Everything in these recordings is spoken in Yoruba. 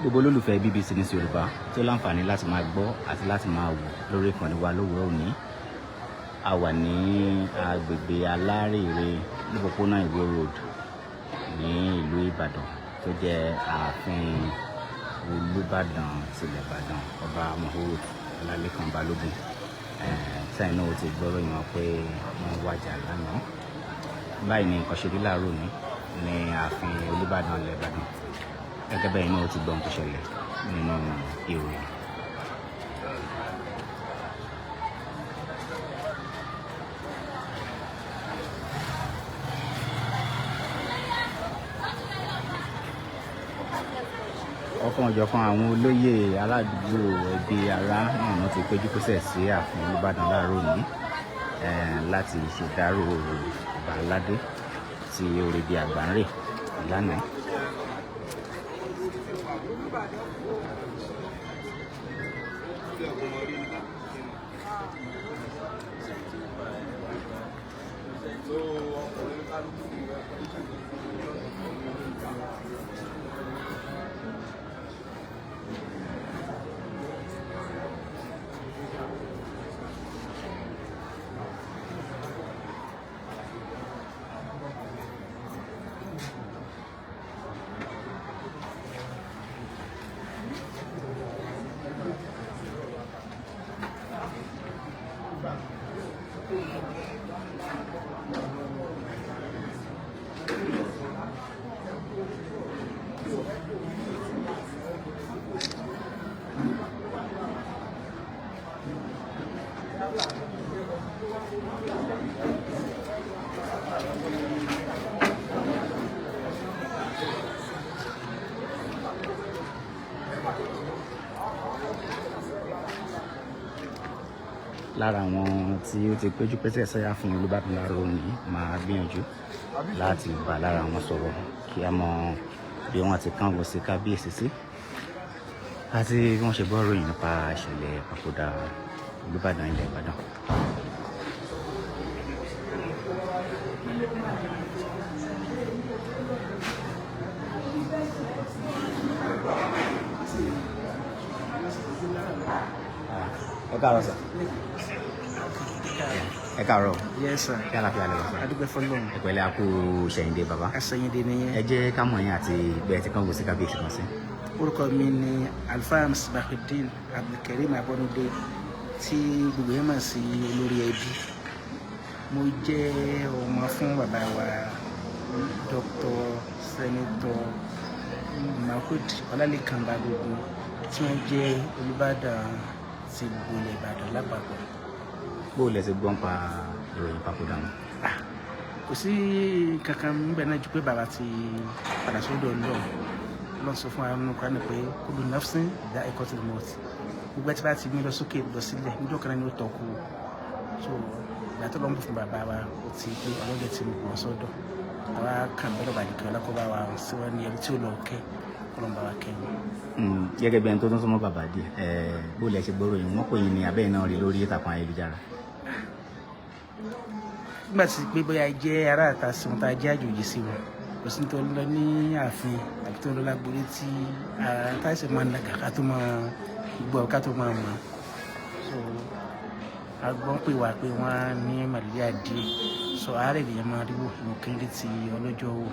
Gbogbo olólùfẹ́ BBC News Yorùbá tó láǹfààní láti máa gbọ́ àti láti máa wò lórí ìkànnì wa lówùúrọ̀ òní, a wà ní agbègbè Alárèrè lópòpónà Ìwó Road ní ìlú Ìbàdàn, tó jẹ́ ààfin Olúbàdàn tilẹ̀ Ìbàdàn, Ọba Moshood Ọlálékan Balógun. Sẹ́yìn náà ó ti gbọ́ ròyìn wọn pé wọ́n wàjà lánàá. Báyìí ni nǹkan ṣe rí láàárọ̀ òní ní ààfin Olúbàdàn ilẹ̀ Ìbàdàn. Gẹ́gẹ́ bẹ́ẹ̀ náà ó ti gbọ́ ohun tó ṣẹlẹ̀ nínú ìròyìn. Ọ̀kan òjọ̀kan àwọn olóyè aládùúgbò, ẹbí, ará náà wọ́n ti péjú pésẹ̀ sí ààfin Olúbàdàn láàárọ̀ òní láti ṣèdárò ọba aládé tí orí bíi àgbáńrè lánàá. Lára àwọn tí ó ti péjú pésẹ̀ sáàfin Olúbàdàn láàárọ̀ òní, máa gbìyànjú láti bá lára wọn sọ̀rọ̀ kí a mọ bí wọ́n ti kángun sí kábíyèsí sí àti bí wọ́n ṣe gbọ́ ròyìn nípa ìṣẹ̀lẹ̀ ìpapòdà Olúbàdàn ilẹ̀ Ìbàdàn. Ẹ káàárọ̀ sir. Ẹ káàárọ̀. Yes sir. Kí àlàáfíà lè wà sir. A dúpẹ́ fọ́lọ́run. Ẹ pẹ̀lẹ́, a kú ṣẹ̀yìndé bàbá. Àṣẹyìndé nìyẹn. Ẹ jẹ́ ká mọ̀ yín àti bẹ́ẹ̀ tí kángun sí kábíyèsí kan sí. Orúkọ mi ni Alfa Misbahudeen Abdulkareem Abọ́nudé, tí gbogbo yẹn mọ̀ sí olórí ẹbí. Mo jẹ́ ọmọ fún bàbá wa, Dr. Senator Moshood Ọlálékan Balógun, tí wọ́n jẹ́ Olúbàdàn ti gbogbo ilẹ̀ Ìbàdàn lápapọ̀. Bó o lẹ ti gbọ́n pa ìròyìn ìpapòdà wọn? Kò sí kankan níbẹ̀ náà ju pé bàbá ti padà sọ́dọ̀ Ọlọ́run. Ọlọ́run sọ fún wa nínú Kùránì pé kullu nafsin dha'iqatul maut, gbogbo ẹtí bá ti mí lọ sókè lọ sílẹ̀, níjọ́ kan náà ni ó tọ́ kú. So ìgbà tó lọ́n bù fún bàbá wa, ó ti pé ọlọ́dẹ ti mú wọn sọ́dọ̀. Àwa kàn bẹ́ẹ̀ lọ́ba nìkan ọlọ́kọ́ bá wa sí wọn ní ẹni tí ó lọ kẹ́ kọ́lọ́n bá wa kẹ́ wọn. Gẹ́gẹ́ bí ẹni tó tún súnmọ́ bàbá díẹ̀, bó lẹ ṣe gbọ́ ròyìn? Wọ́n pè yín ní abẹ́yìn náà rí lórí ìtàkùn ayélujára? Nígbà tí pé bóyá jẹ́ ará àta sí wọn, tá a jẹ́ àjòjì sí wọn, kò sí tó lọ ní ààfin àbí tó lọ lágbórí tí táìsì máa ń nàgà ká tó máa gbọ́, ká tó máa mọ̀. So a gbọ́n pé wà pé wọ́n ní màlúùyà díẹ̀, so àárẹ̀ lèèyàn máa rí wò ní kéré ti ọlọ́jọ́ wò.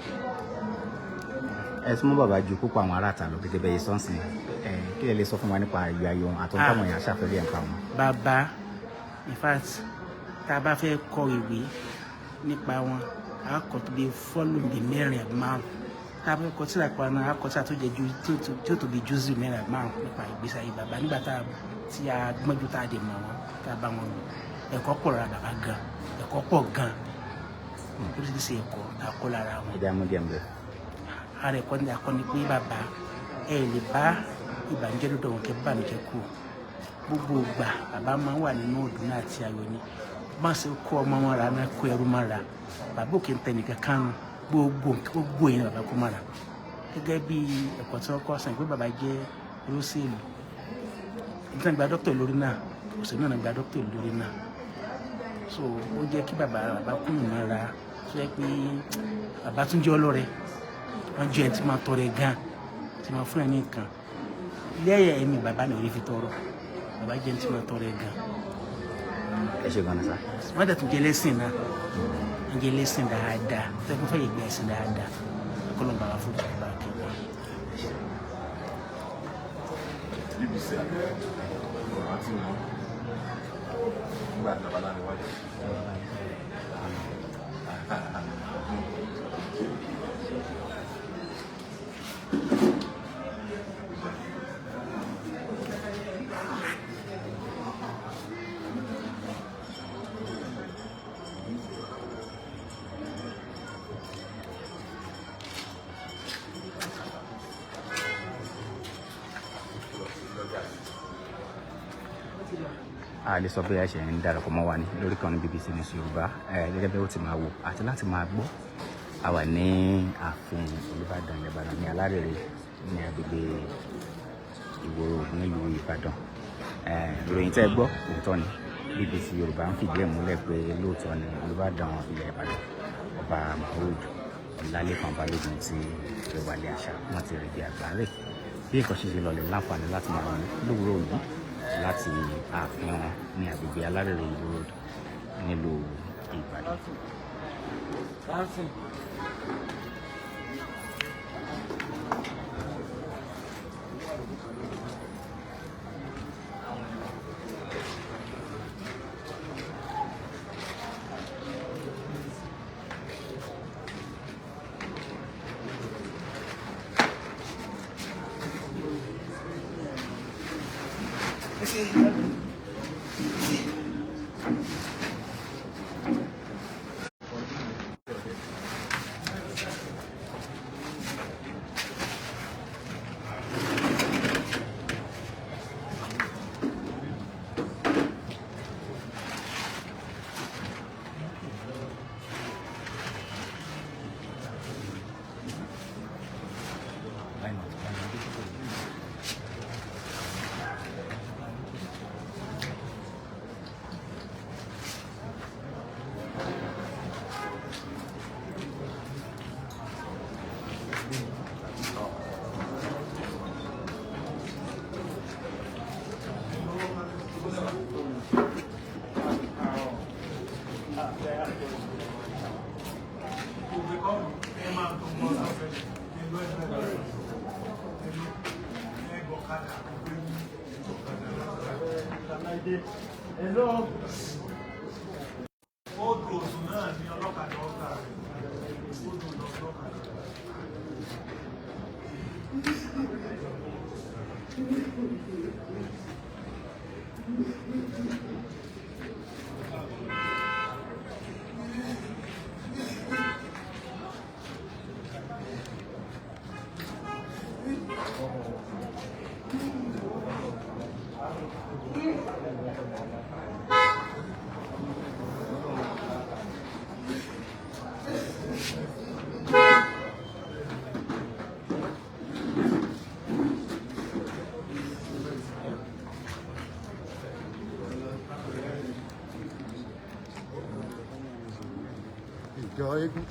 Ẹ súnmọ́ bàbá ju púpọ̀ àwọn ará àta lọ gẹ́gẹ́ bẹ́ẹ̀ sọ́ọ̀sìn. Ẹ kí ẹ lè sọ fún wa nípa ìgbé ayé wọn àtọ́n táwọn èèyàn ṣàfẹ́rí ẹ̀ ń pa wọn? Bàbá, in fact, tá a bá fẹ́ kọ ìwé nípa wọn, a kọ tó bí volume bíi mẹ́rin àbí márùn. Tá a bá fẹ́ kọ tírà pa náà, a kọ tírà tó jẹ́ ju tí ó tó bí júzù mẹ́rin àbí márùn nípa ìgbésí ayé bàbá nígbà tá tí a gbọ́njú, tá a dè mọ̀ wọn, tá a bá wọn lò. Ẹ̀kọ́ pọ̀ lára bàbá gan, ẹ̀kọ́ pọ̀ gan, oríṣiríṣi ẹ̀kọ́ tá a kọ́ lára wọn. Ẹ jẹ́ àmú díẹ̀ ń bẹ̀. Ara ẹ̀kọ́ ní akọ́ ni pé bàbá, ẹ lè bá ìbànújẹ́ lọ́dọ̀ wọn kẹ́ bá ìbànújẹ́ kú. Gbogbo ìgbà bàbá máa ń wà nínú ìdùnnú àti ayọ̀ ni. Má ṣe kó ọmọ wọn ra náà, kó ẹrú má ra. Bàbá òkè ń tẹ nìkan kánú, gbogbo gbogbo yẹn bàbá kó má ra. Gẹ́gẹ́ bí ẹ̀kọ́ tí wọ́n kọ́ sàn pé bàbá jẹ́ olóṣèlú, nígbà gba dókítà lórí náà, òṣèlú náà gba dókítà lórí náà. So ó jẹ́ kí bàbá kúrò mọ́ra, tó yẹ pé bàbá tún jẹ́ ọlọ́rẹ. Wọ́n jẹ́ ẹni tí máa tọrẹ gan, tí máa fún ẹ ní nǹkan. Lẹ́yìn ẹ̀mí bàbá mi ò ní fi tọrọ. Bàbá jẹ́ ní tí wọ́n tọrọ ẹ̀ gan. Ẹ ṣe gan-an sá. Wọ́n dẹ̀ tún jẹ́ lẹ́sìn náà, wọ́n jẹ́ lẹ́sìn dáadáa, tẹ́kun fẹ́ yẹ gbẹ́ ẹ̀sìn dáadáa. Kọ́lọ́n bàbá fún bàbá kẹwàá. BBC ọ̀rọ̀ àti wọn nígbà tí bàbá lára wájú. A lè sọ bí ẹ ṣe ń darapọ̀ mọ́ wa ní lórí kan ní BBC News Yorùbá. Ẹ gẹ́gẹ́ bí ó ti máa wò àti láti máa gbọ́, a wà ní ààfin Olúbàdàn ilẹ̀ Ìbàdàn ní Alárèrè ní agbègbè Ìwó Road nílùú Ìbàdàn. Ẹ ìròyìn tẹ́ ẹ gbọ́, òótọ́ ni. BBC Yorùbá ń fìdí ẹ̀ múlẹ̀ pé lóòótọ́ ni Olúbàdàn ilẹ̀ Ìbàdàn, Ọba Moshood Ọlálékan Balógun ti rẹwàlẹ̀ àṣà, wọn ti rẹ̀ bí àgbáre. Bí nǹkan ṣe ṣe lọlẹ̀ láǹfààní láti máa wò lówùúrọ̀ òní láti ààfin wọn ní agbègbè Alárèrè, Ìwó Road nílùú Ìbàdàn. Why not? Why not? Hello. Odò Òsùn náà ni ọlọ́kadà ọ̀tà rẹ̀. Odò ọlọ́kadà. Ìjọ eégún.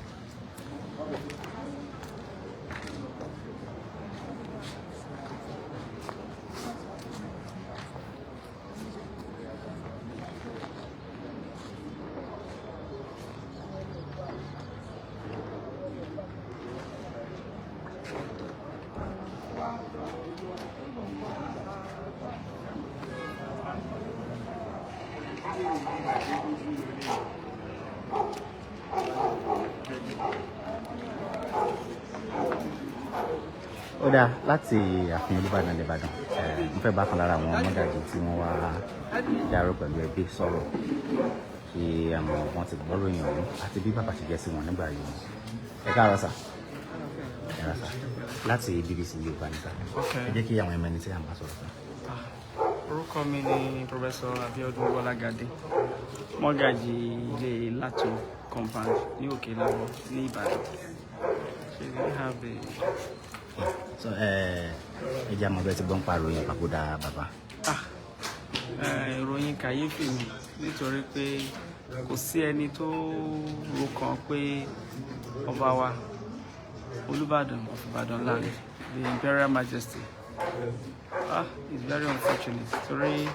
Ó dáa, láti ààfin Olúbàdàn ilẹ̀ Ìbàdàn, mo fẹ́ bá kan lára àwọn mọ́gàjì tí wọ́n wá dárò pẹ̀lú ẹbí sọ̀rọ̀ kí àwọn wọn ti gbọ́ròyìn ọ̀hún àti bí bàbá ṣe jẹ́ sí wọn nígbà yìí. Ẹ káàárọ̀ sà. Ẹ rà sà, láti BBC Yorùbá níta. Ẹ jẹ́ kí àwọn ẹmọ ẹni tí à ń bá sọ̀rọ̀ sà. Orúkọ mi ni Professor Abiodun Bọ́lágadé, mọ́gàjì ilé Lato compound ní Òkè Láwọ̀ ní Ìbàdàn. So we have a So ẹ jẹ́ àmọ́ bẹ́ẹ̀ ti gbọ́n pariwo ìpapòdà bàbá. Ah, ìròyìn kàyéfì ni, nítorí pé kò sí ẹni tó rokàn pé ọba wa, Olúbàdàn of Ìbàdàn land, the Imperial Majesty Ah, it's very unfortunate torí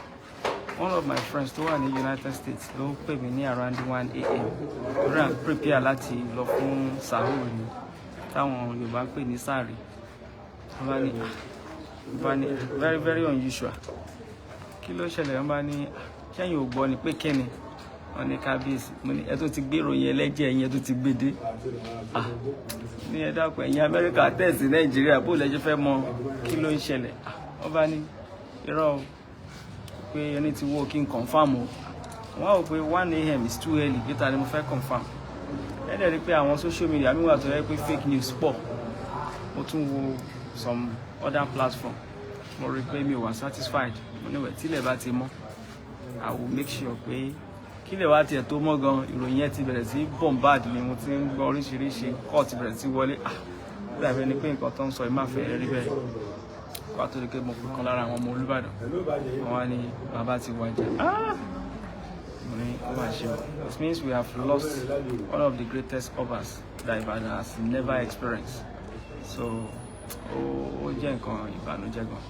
one of my friends tó wà ní United States ló pè mí ní around 1 a.m. torí à ń prepare láti lọ fún sahur ni, táwọn Yorùbá ń pè ní sàárì. Wọ́n bá ní, ah, wọ́n bá ní very very unusual, kí ló ṣẹlẹ̀? Wọ́n bá ní, ah, ṣẹ́yìn ò gbọ́ ni pé kíni wọ́n ní kábíyèsí. Mo ní ẹ tó ti gbé ìròyìn ẹlẹ́jẹ̀ ẹ̀yìn, ẹ tó ti gbé dé. Ah, ní ẹ dákun, ẹ̀yin Amẹ́ríkà tẹ̀sí Nàìjíríà, bó lẹ ṣe fẹ́ mọ kí ló ń ṣẹlẹ̀? Ah, wọ́n bá ní irọ́ o, pé ẹni tí wo kí n confirm o. Wọ́n á wò pé 1 a.m. is too early, bí ta ni mo fẹ́ confirm? Ẹ dẹ̀ rí pé àwọn social media mi wà tó yẹ pé fake news pọ̀. Mo tún wo some other platform, mo rí i pé mi ò wà satisfied. Mo níwẹ̀ tílẹ̀ bá ti mọ́, I will make sure pé kílẹ̀ wá tiẹ̀ tó mọ́ gan, ìròyìn yẹn ti bẹ̀rẹ̀ sí bombard ni mo ti ń gbọ́ oríṣiríṣi, call ti bẹ̀rẹ̀ sí wọlé. Ah, ó dàbí ẹni pé nǹkan tó ń sọ yìí má fẹ́ rí bẹ́ẹ̀. Wá tó di pé mo pè kan lára àwọn ọmọ Olúbàdàn, wọn wá ní bàbá ti wájà. Ah, mo ní ó máa ṣe o. It means we have lost one of the greatest obas that Ibadan has never experienced, so ó jẹ́ nǹkan ìbànújẹ́ gan.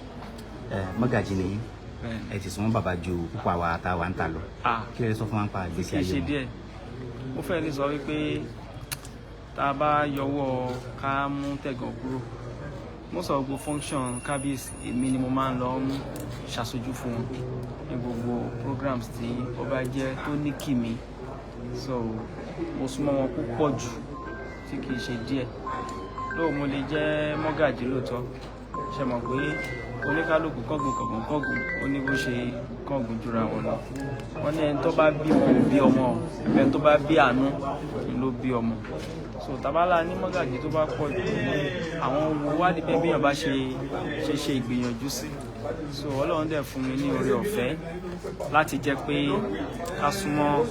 Ẹ mọ́gàjì nìyí. Bẹ́ẹ̀ni. Ẹ ti sún bàbá ju púpọ̀ àwa táwa ń ta lọ. Ah. Kí lè sọ fún wa nípa ìgbésí Kì í ayé ṣe wọn? díẹ̀. Mo fẹ́ lè sọ wípé tá a bá yọwọ́ ká mú tẹ̀gàn kúrò, mo sọ gbogbo function kábíyèsí, èmi ni mo máa ń lọ ń ṣàṣojú fún wọn ní gbogbo programs tí ó bá jẹ́ tó ní kìmí. So mo súnmọ́ wọn púpọ̀ jù, tí kì í ṣe díẹ̀. Lóò mo lè jẹ́ mọ́gàjì lóòótọ́, ṣe mọ̀ pé oníkálukú kángun kángun kángun, ó ní bó ṣe kángun jura wọn lọ. Wọ́n ní ẹni tó bá bímọ ò bí ọmọ o, ẹni tó bá bí àánú ni ló bí ọmọ. So tábàlà ní mọ́gàjì tó bá pọ̀ jù, àwọn wo wádìí bẹ́ẹ̀ bíyàn bá ṣe ìgbìyànjú sí. So Ọlọ́run dẹ̀ fún mi ní oore ọ̀fẹ́ láti jẹ́ pé ká súnmọ́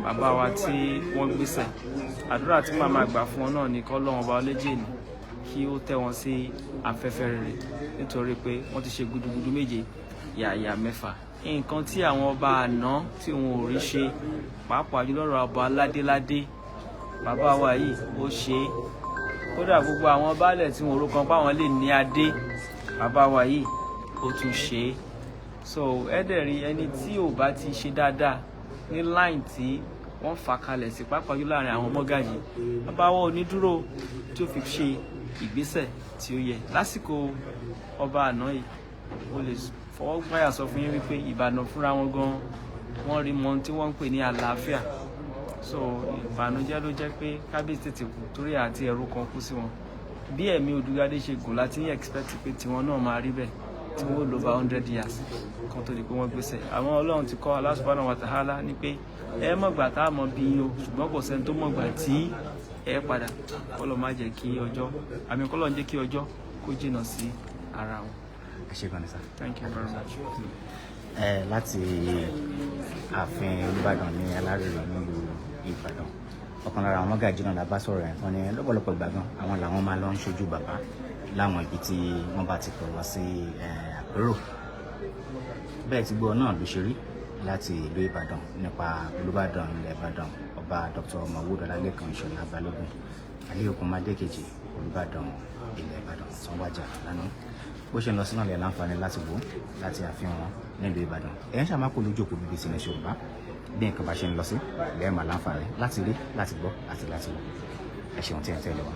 bàbá wa tí wọ́n gbéṣẹ̀. Àdúrà tí màá máa gbà fún wọn náà ní kọ́ lọ́wọ́n ọba ọlẹ́jẹ̀ ní kí ó tẹ́ wọn sí afẹ́fẹ́ rere, nítorí pé wọ́n ti ṣe gudugudu méje yàyà mẹ́fà. Nǹkan tí àwọn ọba àná tí wọn ò rí ṣe, pàápàá jùlọ ọ̀rọ̀ ọba aládéládé, bàbá wa yìí ó ṣe é. Kódà gbogbo àwọn baálẹ̀ tí wọn ò kan páwọn lè ní adé, bàbá wa yìí ó tún ṣe é. So ẹ dẹ̀ rí ẹni tí ò bá ti ṣe dáadáa ní line tí wọ́n fà kalẹ̀ sí, pàápàá jùlọ láàrin àwọn mọ́gàjì, bàbá wa ò ní dúró tí ó fi ṣe ìgbésẹ̀ tí ó yẹ. Lásìkò ọba àná yìí, mo lè fọwọ́ gbáyà sọ fún yín wípé Ìbàdàn fúnra wọn gan, wọ́n rí mọ ohun tí wọ́n ń pè ní àlàáfíà. So ìbànújẹ́ ló jẹ́ pé kábíyèsí tètè kú, torí àti ẹ̀rù kan kú sí wọn. Bí ẹ̀mí Odùgadé ṣe gùn láti ń expect pé tiwọn náà máa rí bẹ́ẹ̀, tí wọ́n lò over 100 years kan tó di pé wọ́n gbéṣẹ́. Àwọn Ọlọ́run ti kọ́ Allah subhanahu wa ta'ala ní pé ẹ mọ̀gbà tá a mọ̀ bí yín o, ṣùgbọ́n kò sẹ́ni tó mọ̀gbà tí ẹ padà. Kọ́lọ̀ má jẹ́ kí ọjọ́ àmì, kọ́lọ̀ ń jẹ́ kí ọjọ́ kó jìnnà sí ara wọn. Ẹ ṣé gan ni sá. Thank you very much. Ẹ láti ààfin Olúbàdàn ní Alárèrè nílùú Ìbàdàn, ọ̀kan lára àwọn mọ́gàjí náà la bá sọ̀rọ̀ ẹ̀. Wọ́n ní lọ́pọ̀lọpọ̀ ìgbà gan, àwọn làwọn máa lọ ń ṣojú bàbá láwọn ibi tí wọ́n bá ti pè wá sí àpérò. Bẹ́ẹ̀ tí gbọ́ náà ló ṣe rí láti ìlú Ìbàdàn nípa Olúbàdàn ilẹ̀ Ìbàdàn, Ọba Dr. Mawud Ọlálékan Ìṣọ̀lá Balógun Alẹ́ Mákindé, Olúbàdàn ilẹ̀ Ìbàdàn tó ń wájà lánàá. Bó ṣe ń lọ sínú ilẹ̀ láǹfààní láti wò láti àfihàn wọn nílùú Ìbàdàn. Ẹ̀yìn ṣàmákò lójú òpó BBC ní Yorùbá. Bí nǹkan bá ṣe ń lọ sí lẹ́ẹ̀mà láǹfààní láti rí, láti gbọ́ àti láti wò. Ẹ ṣeun tí ẹ ń tẹ̀lé wa.